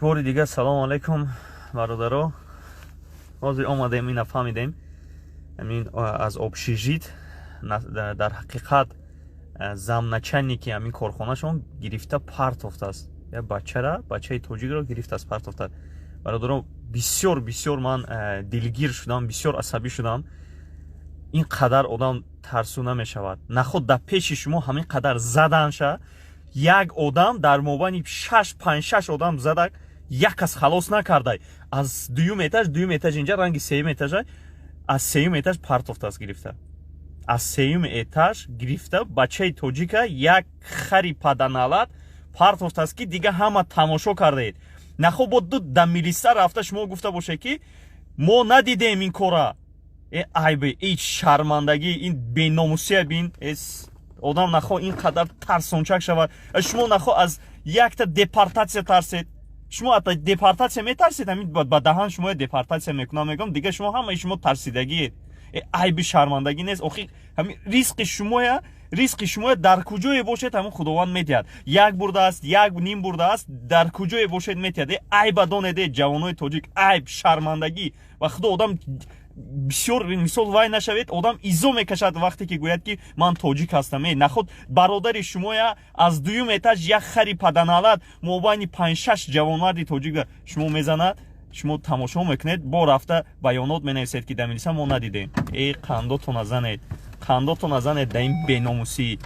Бори дигар салому алайкум, бародаро. Ҳозир омадем, ина фаҳмидем, ҳамин аз общежит дар ҳақиқат замначальники ҳамин корхонашон гирифта партофтааст як бачара, бачаи тоҷикро гирифтааст, партофтааст. Бародаро, бисёр бисёр ман дилгир шудам, бисёр асабӣ шудам. Ин қадар одам тарсу намешавад. Наход дар пеши шумо ҳамин қадар заданша, як одам дар мобайни шаш, панҷ, шаш одам задак, як кас халос накардай. Аз дуюм этаж, дуюм этаж инҷа ранги сеюм этажа, аз сеюм этаж партофтааст гирифта, аз сеюм этаж гирифта бачаи тоҷика як хари паданалат партофтааст, ки дига ҳама тамошо кардаед. Нахо бо ду да милиса рафта шумо гуфта бошед, ки мо надидем ин кора. Э, айбе, эй, шармандагӣ, ин беномусия бин. Одам нахо ин қадар тарсончак шавад? Шумо нахо аз якта депортатсия тарсед? Шумо ата депортатсия метарсед? Ҳамин ба даҳан шумо депортатсия мекунам, мегӯям, дига шумо ҳамаи шумо тарсидагиед. Э, айби шармандагӣ нест? Охи ҳамин ризқи шумоя, ризқи шумоя дар куҷое бошед, ҳамин Худованд медиҳад. Як бурдааст, як ним бурдааст, дар куҷое бошед, медиҳад. Э, айба донед, э, ҷавонои тоҷик, айб, шармандагӣ. Ва худо, одам бисёр мисол вай нашавед, одам изо мекашад, вақте ки гӯяд, ки ман тоҷик ҳастам. Э, наход бародари шумоя аз дуюм этаж як хари паданалат мобайни панҷ-шаш ҷавонмарди тоҷика шумо мезанад, шумо тамошо мекунед, бо рафта баёнот менависед, ки да милиса мо надидем. Э, қандотона занед, қандотона занед да ин беномусӣ.